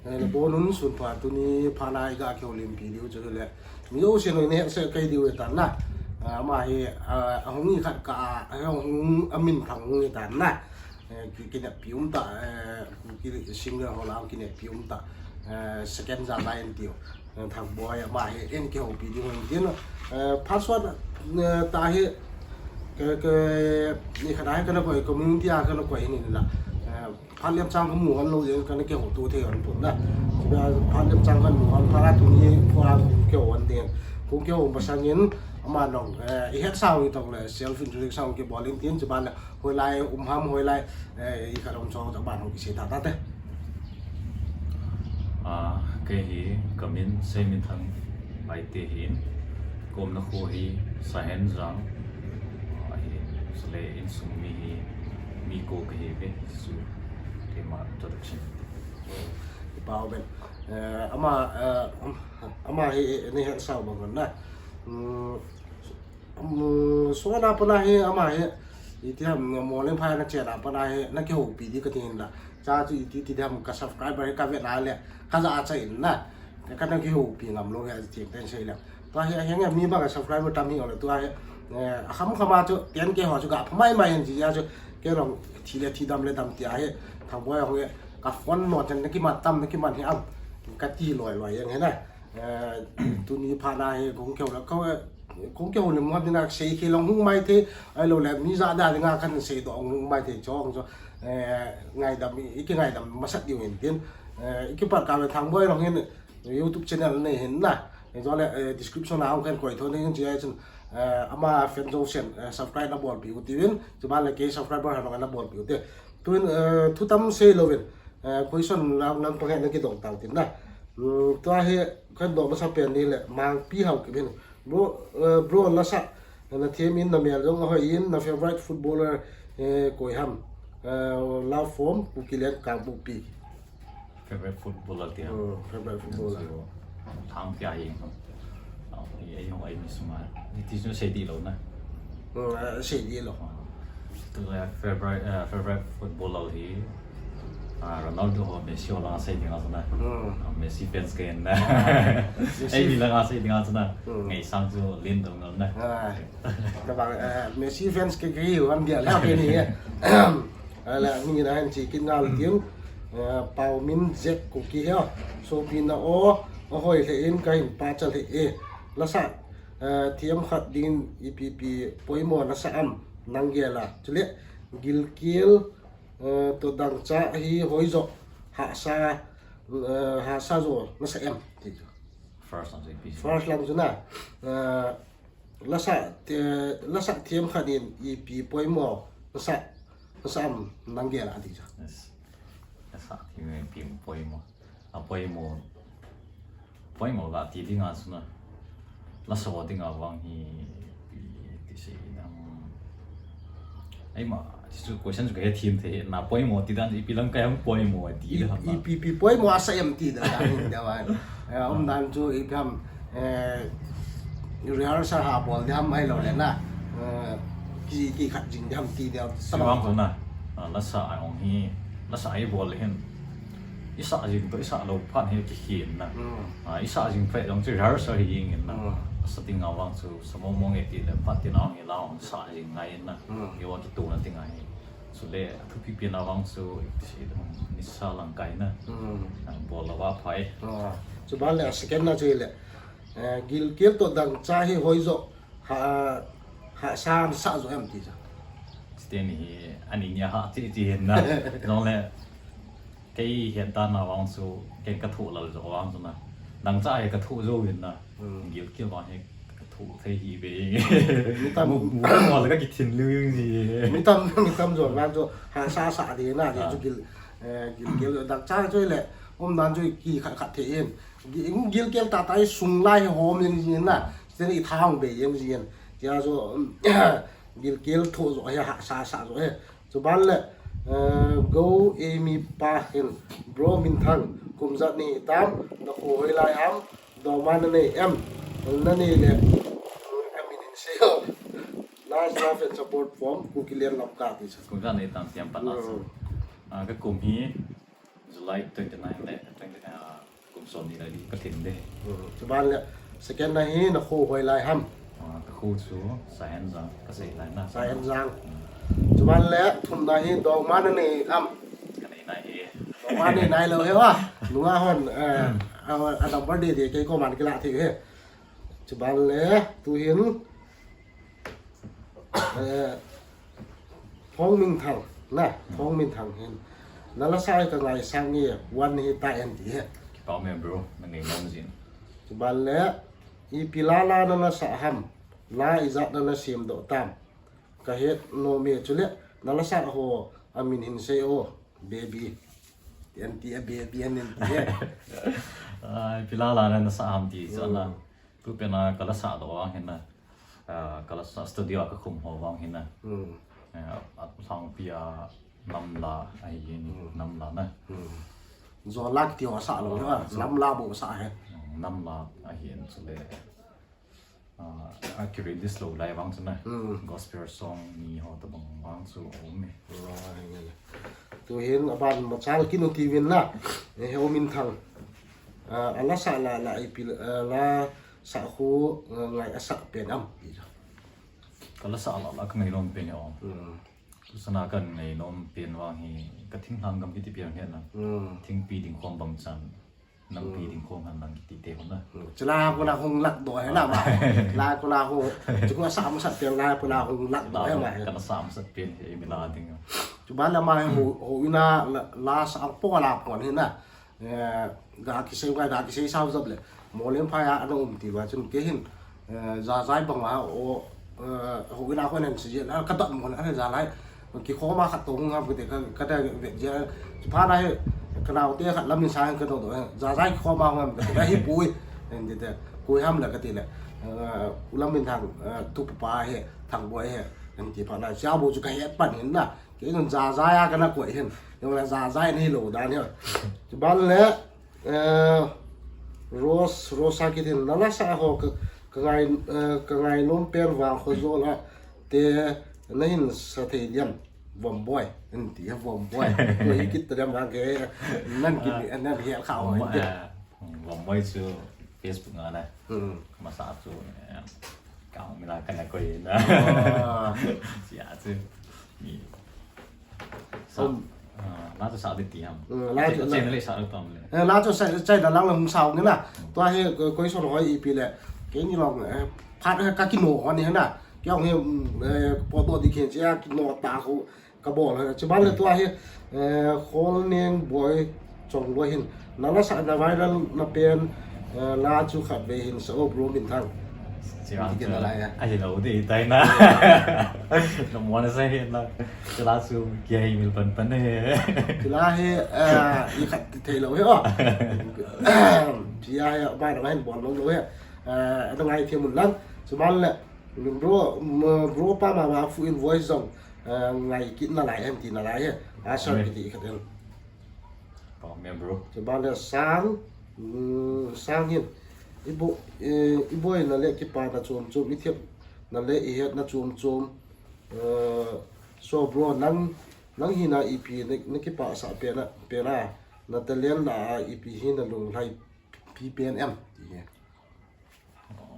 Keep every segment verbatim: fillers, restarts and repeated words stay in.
Eh, nabonun sunpha, tuni phat a iga kihoulimpi diu chu le. Mi jousen nei hetsah kei diu tan na. Ah, ama hi, ah, ahung ikhat kah a, ahung amin thang hung itan na. Eh, ki, kineppi umtah, eh, ki singer ho lah a kineppi umtah. Eh, second jat lai in tiu. Eh, Thangboi ama hi, in kihoupi diu hin tin. Eh, password, eh, tah hi, ke, ke, ni khat a hi kana koi, community a kana koi hin la. Eh, phat lemchang kamu hon lou jeh in kana kihouto thei hon pon na. Phat lemchang kamu hon, phat a tuni, phat a kihou hon tin. Kihou masang in, ama nong, eh, ihetsa u itong le, self introduction kibol in tin, chuban le, hoilai um ham, hoilai, eh, ikhat um chong, chuban hung kisei tah tah te. Ah, kei hi kamin Seiminthang Baite hin, kaumna kho hi Sahenjang, ah, ahi, chule insung mi hi Miko kahi ve, chu keima introduction. Kipa um e. Eh, ama, eh, am-, ama hi nei hetsah u bang na. Hmm, Um, sona pana hi ama hi, iti ham, Moleng phai na chena pana hi, na kihoupi di kati hin la. Cha chu iti ti ham ka subscriber hi ka ve na le, ka ja cha in na. Ka na kihoupi ngam lou hi ati ten sei le. Tua hi, hi nge mi bang subscriber tam hi ole tua hi. Eh, akham kham a chu, ten K ho chu ka pha mai mai in ji ya chu, kei long thi le thi dam le dam ti a hi. Thangboi hong hi, ka phone no ten na kiman tam na kiman hi am. Kati loi loi yang hi na. Eh, tuni phat a hi kong kihou la, kong, eh, kong kihoulim ngot ding a sei kei long hung mai thei, ahilou le, mi ja da ding a kan seidoh hung mai thei chong chu, eh, ngaidam, i, i kingaidam masat diu hin tin, eh, i kipat kah le Thangboi long hin YouTube channel nei hin na, eh, chule, eh, description a hung khen koi tho ding hin chi a chun, eh, ama fan jousen, eh, subscribe na bolpi u tin, chuban le kei subscriber ha long na bolpi u te. Tun, eh, thu tam sei louvin, eh, question lang lang pangai na kidong tau tin na. Hmm, tua hi kan dong masa pen ni le, Mangpi Haokip hin. Bro, eh, bro, lasa, na them in, na mel jong ahoi in, na favorite footballer, eh, koi ham. Eh, love from Kukiland Kangpokpi. Favorite footballer ti ham. Hmm, favorite footballer. Thang pia hi. Ah, ei, ei, ei, mi suma. Ni ti chu sei di lou na. Hmm, eh, sei di lou. Ah. Tu le favorite, eh, favorite footballer hi, ah, Ronaldo ho, Messi ho la sei ding a chu na. Hmm. Ah, Messi fans kei na. Ah, Messi. Ei, mi la sei ding a chu na. Hmm. Ngai sang chu len dong na. Ah. Ka bang, eh, Messi fans kei kei u ham dia la kei ni, eh. Ala, mi na hin chi kin ngal tin. Eh, Paumin Jack Kuki hi. Sopi na o, ahoi le in ka hin pa chal he e. Lasa, eh, thiam khat din ipi pi poimo nasa am nang gel a. Chule, gilkel, eh, to dangchah hi hoijo, hahsa, eh, hahsa jo nasa em, ti chu. First lang chu ipi. First lang chu na, eh, lasa, eh, lasa thiam khat din ipi poimo nasa, nasa am nang gel a, ti chu. Yes. Lasa thiam ipi poimo. A poimo, poimo ga ti ding a chu na. Lasa ding a vang hi, pi, ti sei na. Ai ma, ti chu question chu ka he thim thei na, poimo ti dan ipi lang ka ham poimo ti le ham na. Ipi, ipi poimo asa em ti dan a hin da wa. Eh, um dan chu ipi ham, eh, rehearsal ha bol ding ham ahilou le na. Eh, ki, ki khat jing ding ham ti ding. Sibang ko na. Ah, lasa a ong hi, lasa a i bol le hin. I sa jing to, i sa lou phat hi kikhen na. Hmm. Ah, i sa jing phat jong chu rehearsal hi jing in na. Hmm. Sa ding a vang chu, sa mong mong e ti le phat ti na ong i la ong sa jing ngai in na. Hmm. I wa kitoh na ti ngai. Chule, a thupi pi na vang chu, i ti sei dong, nisa lang kai na. Hmm. Ah, bol lou va phai. Ah, chuban le a second na chu le. Eh, gilkel to dangchah hi hoijo, ha, hahsa nasa jo em ti chu. Chuteni hi, ani nia ha chi chi hin na. Jong le, Kei hi dan a vang chu, kei ka thoh lal jo vang chu na. Dangchah hi ka thoh jo in na. Hmm. Gilkel vang hi ka thoh thei hi ve. Mi tam. Mu, mu, mu le ka kithin liu jing ji. Mi tam, mi tam jo vang chu, hahsa sa di na, di chu gil, eh, gilkel dangchah chu le, um dan chu ki khat khat thei in. Gi-, gilkel tah tah hi sung lai hi hom jing ji na. Chen i thang be jing ji. Tia chu, gilkel thoh jo hi hahsa sa jo hi. Chuban le, eh, Go Amy pa hin, Bro Minthang, kum jat nahi tam, na kho hoilai ham, doma na nei em, na nei le, em in in sei o. Nice love and support from Kukiland Lamka ti sa. Kum jat nahi tam tiam pat la sa. Hmm. Ah, ka kum hi July twenty-nine le twenty-nine Ni la di ka tin de. Hmm, chuban le second na hi na kho hoi lai ham? Ah, ka kho chu Sahenjang ka sei lai na. Sahenjang. Hmm. Chuban le thum na hi dongma na nei ham? Ka nei nai e. Dongma nei nai lou hi a. Nunga hon, eh, a, a number de de kei koma kila thei hi. Chuban le tu hin Eh, Thongminthang, na, Thongminthang hin. Na la sa ka ngaisang nge, one hi ta en ti he. Kipah me bro, na ngainom jin. Chuban le, ipi la la na la sa ham, la ijat na la sem doh tam. Ka het nom e chule, na la sa ho, amin hin sei o, baby. Ti en ti a baby en en ti he. Ai, ipi la la na la sa ham ti sa na. Hmm. Tu pen a ka la sa doh vang hin na. Ah, ka la sa studio a ka khum ho vang hin na. Hmm. Eh, a lhangpi a Namla ahi hin, Hmm. Namla na. Hmm. Zo la kiti ho sa lou na. Zo. Namla bo sa he. Hmm, Namla ahi hin chule. Ah, a ki release lou lai vang chu na. Hmm. Gospel song ni ho tabang vang chu um e. Right. Tu hin aban machal kinu ti vin na. Eh, Thongminthang. Ah, a la sa la la ipi, ah, la sa khu, ah, ngai a sa pen am. Ka la sa la la ka ngainom pen o. Hmm. Tusana ka ngainom pen vang hi ka thinglhang gam kiti pen hi na. Hmm. Thingpi ding khom bang chan. Nampi Hmm. ding khom han lang kiti te ho na. Hmm. Chula ko na hung lak doh he na ma. La ko na hung. Chu ko sa masat pen la ko na hung lak doh he ma he. Ka la sa masat pen hi mi la ding. Chuban le ma he ho, ho ina la, la sa ang po la pon he na. Eh, ga kisei, ga, ga kisei sao jop le. Molem phai a, ana um ti va chun kei hin, eh, Jajai bang a, o, eh, ho ina ko nen si je, a, ka dot mo na, a, Jajai. Kikhom a khat to hung ham kati, ka, ka da vet je. Pha na he, ka nau te khat lam in sa ka do do, eh, Jajai kikhom a hung ham kati, ka hi pui. En ti te, koi ham le kati le. Eh, u Lamminthang, eh, tu pa he, Thangboi he, en ti pha na, sia bo chu ka het pan hin na. Kei jong Jajai a kana koi hin. Jong le Jajai nei lou dan hi. Chuban le, eh, Rose, Rosa kiti hin. Na la sa ho ka, ka ngai, eh, ka ngainom pen vang kho zo la. Te na hin sa thei diam. Vom boy. En ti he vom boy. Ko hi kit ta diam vang ke. Nan ki, Ah. nan hi kha ho Vom, hin. eh, Vom boy chu Facebook nga na. Hmm. Masa chu, eh, ka mi la kana koi na. Ah. Sia chu. Ni. Sa, Um. Ah, la chu sa di ti ham. Hmm, la chu Chai, na. Chai na le sa lo tam le. Eh, la chu sa, chai na lang la hung sao ni na. Hmm. Tua hi ko, ko so hoi ipi le. Kei ni long, eh, phat ka kino ho ni na. Kei ong hi, mm, eh, po to di khen chia kino ta ko. Ka bol, eh, chuban le tua hi, eh, Kholneng Boy Chongloi hin. Na la sa na viral na pen, eh, la chu khat ve hin sa o bro Minthang. Chuban Ti chu, na la ya. Ahi lo di tai na. Na mo na sa hin na. Chu la chu kia hi mil pan pan ne. Chu la hi, eh, i khat thei lo hi o. Chia hi ba na hin bol lo lo hi. Eh, na ngai thei mun lang. Chuban le, bro, m-, bro pa ma ma fu in voice jong. Eh, ngai kit na lai em ti na lai he. A sir Amen. Kiti khat em. Pao me bro. Chuban le sang, mm, sang hin. I bo, eh, i boina le kipana chom chom, i thepna le i hetna chom chom. Eh, so bro, nang, nang hina ipi na, na kipasah pen a, pen a, na talent la a ipi hi na lunglhai pi pen em. Ti he.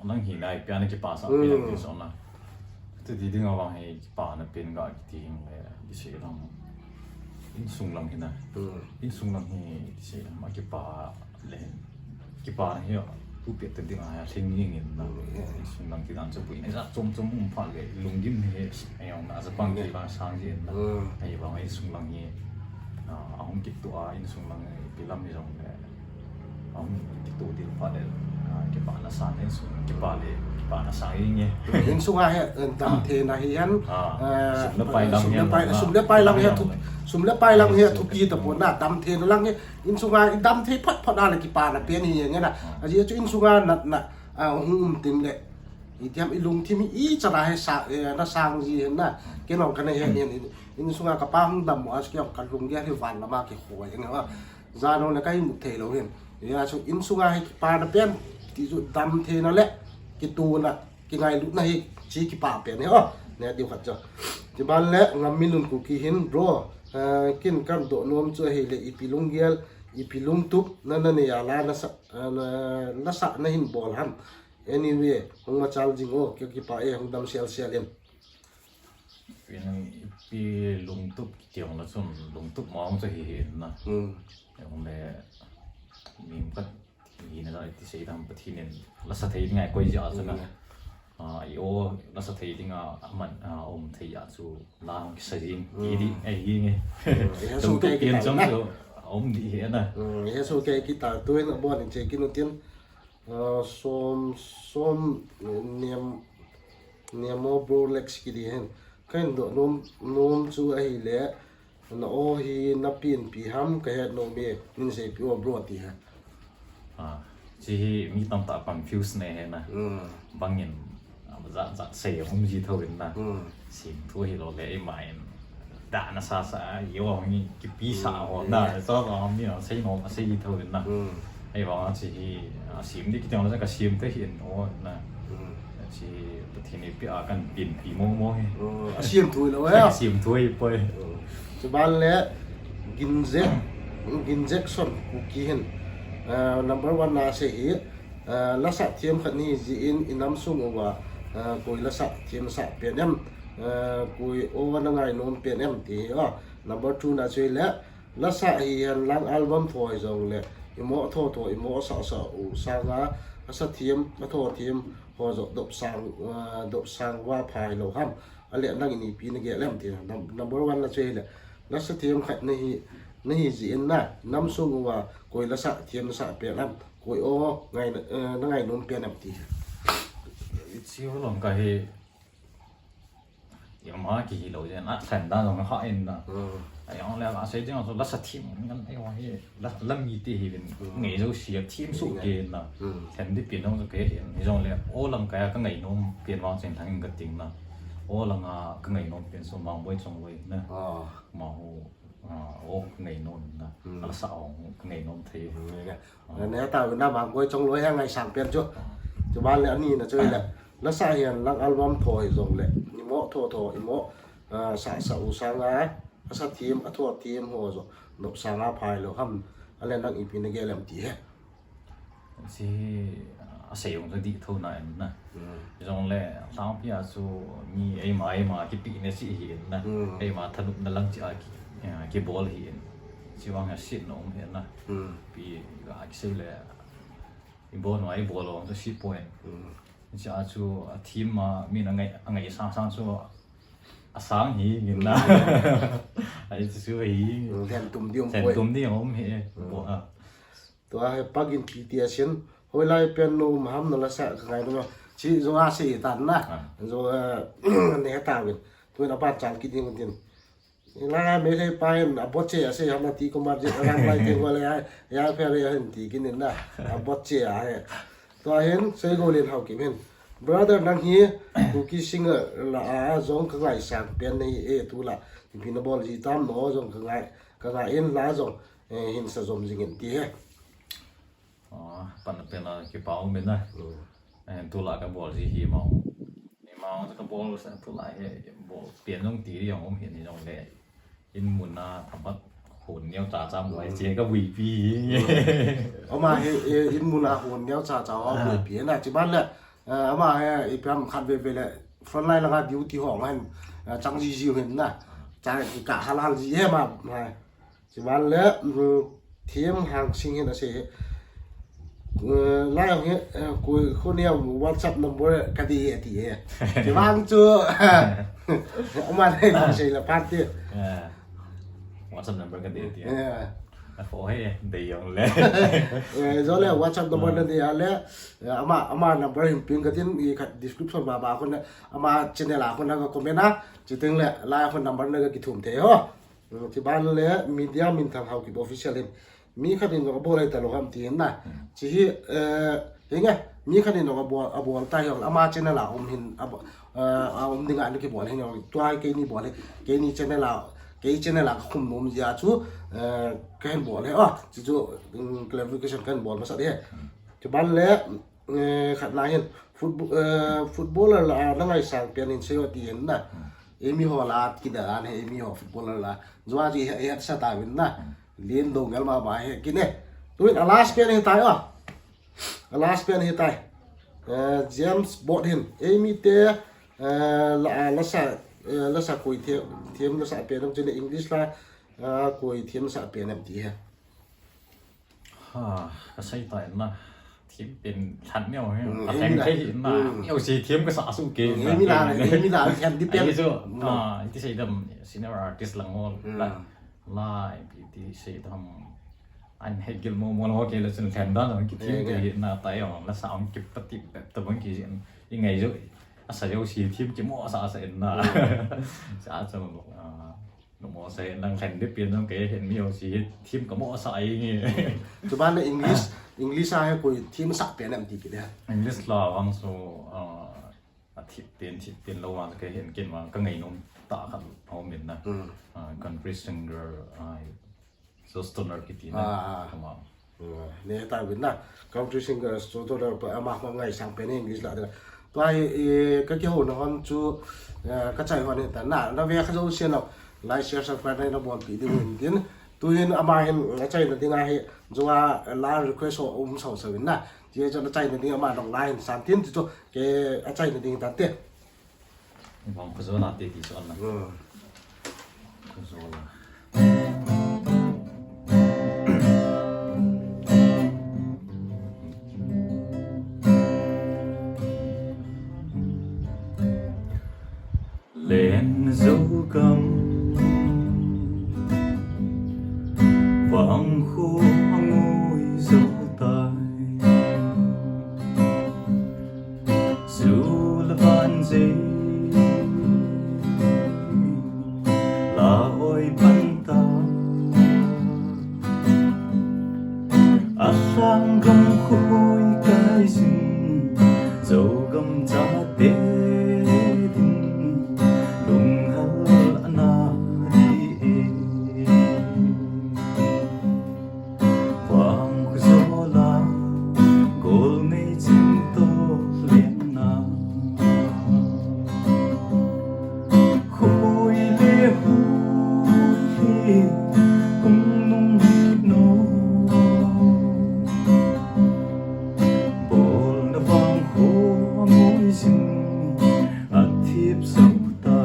Nang hina ipi a na kipasah pen Hmm. ti so na. Tu ti ding a vang hi kipana pen ga kiti hing le, ti sei lang. Insung lang hi na. Hmm. Insung lang hi, ti sei lang, ma kipa le hin. Kipana hi, tu pet te ding a, thing ning in na. Hmm, yeah. Insung lang ti dan chu pui na, ja chom chom um pha le, lunggim hi, ai ong na, ja pang Hmm. ti ba sang ji in na. Hmm. Ai vang insung lang hi, ah, ahung kit tu a, insung lang hi, pi lam hi jong le. Ang kitu ding pha le, ah, kipana sang insung, kipa le, kipana sang inge. Insung a hi, eh, dam thei na hi hen, Ah, eh, sum le pai lang sum le hen, pai, ah, sum le pai lang hi, sum le pai lang hi, sum le pai lang hi, thupi ta pon na, dam thei na lang hi, insung a, dam thei phot phot na le kipana pen hi nge na. Ah. Ajeh chu insung a na, na, ah, hung um ting le. I tiam i lungthim hi i chan a hi sa, eh, na sang ji hen na. Kei nong kana hi hen, insung a kapa hung dam mo, a chu kei ka lunggel hi van lama kikhoi nge na. Jan nong le ka imut thei lou hin. Hia chu insung a hi kipana pen, ti chu dam thei na le, kituna, kingailutna hi, chi kipa pen hi, o. Ne diu khat chu. Chuban le, Ngamminlun Kuki hin, bro, eh, kin kan doh nom chu ahi le, ipi lunggel, Ipi lungtup na na nei a la na sa, na, la sa na hin bol ham. Anyway, hung machal jing o, kei kipah e, hung dam sel sel in. Ipi lungtup kiti hung la chun lungtup ma hung cha hi hi na. Hmm. Hung le mi khat hi na ti sei dam Pathen in la sa thei ngai koi ja cha na. Hmm. Ah, i o la sa thei ding a, a man, ah, um thei a chu la hung kisa ding. Ti di, hmm, ai hi nge. Hmm, i ha su kei ki tau na. Chu, um di hi na. Hmm, i ha su kei ki tau, tu in a bon in che ki nu tin. Ah, som, som, niam, niam o bro Lex ki di hen. Ka hin doh nom, nom chu ahi le, Na o hi na pienpi ham ka het nom e, min seipi o bro ti ha. Ah, chi hi mi tamtah confuse nei he na. Hmm. Bangin, ah, ja, ja sei hum ji tho in na. Hmm. Sim thu hi lo le i ma in. Da na sa sa, yo mi kipi sa ho na. Hmm. So, so, mi na sei nom, sei ji tho in na. Hmm. Ei vang a chi hi, a sim di kiti ang la ka sim te hin o na. Hmm. Chi Pathen in pia kan pienpi mo mo hi. Hmm, a sim thu lo ya. A sim thu hi poi. Hmm. Chuban le Ginjek, Ginjek Son Kuki hin, ah, number one na sei hi, ah, la sa thiam khat ni ji in i nam sung uva, ah, koi la sa thiam sa pen em, ah, koi o na ngai nom pen em ti hi o. Number two na sei le, La sa hi hen lang album tho hi jong le, i mo tho tho, i mo sa sa u sanga, a sa thiam, a tho thiam, ho jo dop sang, ah, dop sang va phai lo ham. A le nang in ipi na gel em ti na, num-, number one na sei le. La sa thiam khat na hi, na hi ji in na, nam sung uva, koi la sa thiam na sa pen em, koi o, ngai na, eh, na ngai nom pen em ti. Chi ho long ka hi, Ima ki hi lo jen, a thlen dan jong ha in na. Hmm. Ai ong le, a sei jing a chu la sa thiam ngan ai wa hi, la, la mi ti hi vin, hmm, ngei jo si a thiam su, ngei, ke na. Hmm. Thlen di pin jong ke hin, hi jong le, o lang ka ya ka ngai nom pin wang chen thang in ka ting na. O lang a ka ngai nom pin su Mangboi Chongloi na. Ah. Ma ho, ah, o ka ngai nom na. Hmm. La sa ong ka ngai nom thei. Hmm, ya. Neh tau na Mangboi Chongloi a ngai sang pen chu. Chuban le ani na chu le. La sa hian lang album tho hi jong le. I mo tho tho, i mo, ah, sa sa u sanga, a sa thiam, a tho thiam ho jo. Nop sanga phai lo ham. A le nang ipi na gel em ti he. Chi a sei jong di tho na en na. Hmm. Jong le, sang pia chu mi ei ma, ei ma ki pi ne chi hi en na. Hmm. Ei ma thanop na lang chi a ki, ah, ki bol hi en. Chi wang a sit na um hi en na. Hmm. Pi ga ki sei le. I bol no, i bol lo, to si point. Hmm. Chi a chu a thiam ma, mi na ngai, a ngai sang sang chu a sang hi ngin na. Hmm. Ai chu hi. Hmm, thlen tum di um, thlen point, tum di um hi. Hmm. Bo a. Tua hi pagin P T S in, hoilai pen no um ham na la sa ka ngai no. Chi jo a sei tan na. Ah. Jo, eh, neh tau vin. Tuin a pan chal ki ding tin. Ila me le pa in a bot che a sei ham na ti ko mar je a lang lai te ko le ai, ya phe le hin ti kin na. A bot che a he. Tua hin sei go len hau ki min. Brother nang hi Kuki singer la a jong ka ngai sang pen nei e tu la. Pi na bol ji tam no jong ka ngai, ka ngai in la jong, eh, hin sa jom jing in ti he. Ah, pan pen la ki pau min na. Mm. Eh, tu la ka bol ji hi mau. Ni mau ka bol sa tu la he bol pian jong ti ri jong um hi ni jong le. In mun a thamat hun neo cha cha mai che ka vui pi. Ama he, eh, in mun a hun neo cha cha wa vui pi na chi ban le. Eh, ama he i pam khat ve ve le. Front line la ka duty hong han. Eh, chang ji ji hin na. Cha ki ka halal ji he ma. Chi ban le, mm, thiam hang sing hin a sei hi. Eh, lai hong hi, eh, ku, ku nia WhatsApp number ka di e ti e. Chi ban chu, ama nei na sei la party. Eh, WhatsApp number ka di e ti e. Eh. A ko he, de yong le. Eh, jo le WhatsApp number na di a le, eh, ama, ama number hin ping ka tin, i ka description ma ba ko na, ama channel a ko na ka comment a, chi ting le, lai ko number na ka ki thum te ho. Mm, chi ban le media min thang hau ki official in. Mi khat in ka bol ai ta lo ham ti na. Hmm. Chi hi, eh, hi nge, mi khat in ka bol, a bol ta hi ama channel a um hin, a bo-, eh, a um ding a ni ki bol hin, tua ke ni bol hi, ke ni channel a, ke channel a ka khum nom ji a chu, eh, ka hin bol hi, oh, chi chu, mm, clarification ka hin bol masa de. Hmm. Chi ban le, Eh, khat na hin, football, eh, footballer la, na ngai sang pian in sei o ti in na. Hmm. Emi ho la, ki da an he, emi ho footballer la. Jua ji he, he sa ta win na. Hmm. Len do ngal mama hi kine. Tuin a last pen hitai a. A last pen hitai. Eh, James Bond hin. Eimi te, eh, la, lasa, eh, lasa koi them, them lasa pen em chule English la, eh, koi them lasa pen em ti hi. Ha, kasei tai na. Them pen lhan neo hi. Mm, a eimi leng la. Thei hi na. Mm. Neo si them kasa su ke. Mm, na. Eimi la, eimi la, them di pen. Ai so, mm, ah, iti sei dem senior artist lang ho. Mm. La, la, iti sei dem. An he gil mo mo ho ke la chun lhan da no ki them ke na tai o. Lasa ong ki pati pep ta bang ki in. I ngai jo. Asa jo si them ki mo sa sa in na. Mm. Sa sa mo. Ah. Namo sa nang khen de pian nang ke hen mi ho si thim ka mo sa ai nge. Chuban le English, English a he koi thim sa pian em ti kile. English la vang so, ah, a thip pian, thip pian lo vang ke hen kin vang ka ngai nom ta khan ho min na. Mm. Ah, country singer, ah, Joe Stoner kiti na. Ah, ah. Kama. Ne ta win na. Country singer, so to da pa ama ko ngai sang pen English la da. Tua hi, eh, ka kihouna hon chu, eh, ka chai hon hi ta na. Na ve kha jo sian lo. Like, share, subscribe na bolpi ding in tin. Tuin ama hin, eh, chaina ding a hi, jo a, eh, la request ho um sau sau in na. Ti jo na chaina ding ama dong la hin san tin ti jo ke a chaina ding ta te. Vang khuzola te ti chon na. Hmm. Khuzola. Len Zogam vang khu angui zo tai. Zu le van zei la oi pan ta. A sang gam khui kai zin, Zogam chate din lung hal ana di e. Vang khu zo la, gol ngei ching to len na. Khui le hui hi, hung nung hi no. Bol na vang khu ngoi zin, a thip zo ta.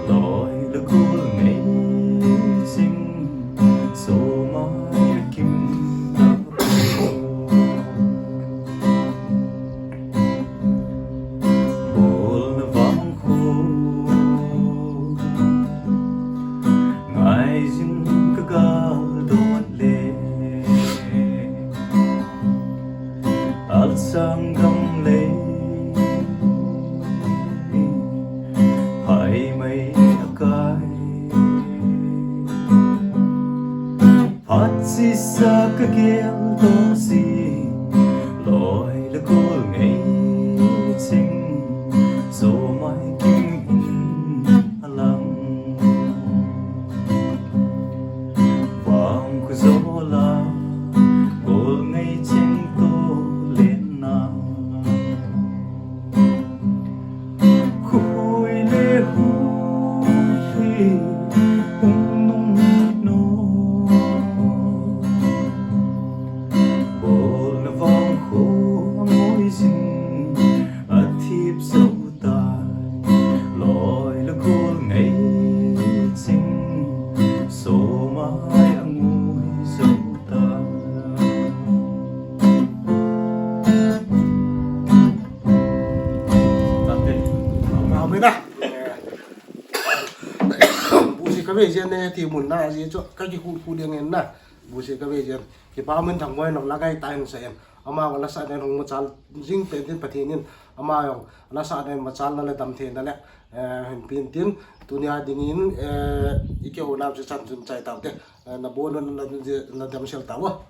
Loi le gol ngei ching, so mai a kim ta. Bol na vang khu, ngai zin ka gal dot le. Al sang gam le, phai mai a kai. Phat sisa ka gel to si, loi le gol ngei ching, so mai kim in a lang. Vang khu zo la, gol ngei ching to len na. Khui le hui hi, hung nung hi no. Bol na vang khu ngoi zin, a thip zo ta. Loi le gol ngei ching, so mai angui zo ta. Amen na. Busi ka ve jen ne ti mun na ji chu ka ki khu khu ding en na. Busi ka ve jen. Kipa mun thang moi nok la kai tai sa en. Ama wala sa den hung machal jing pen tin Pathen in. Ama jong la sa den machal na le dam the na le. Eh, hin pin tin. Tunia ding in, eh, i kihouna chu chan chun chai tau te. Eh, na bon na, na, na dam sel tau.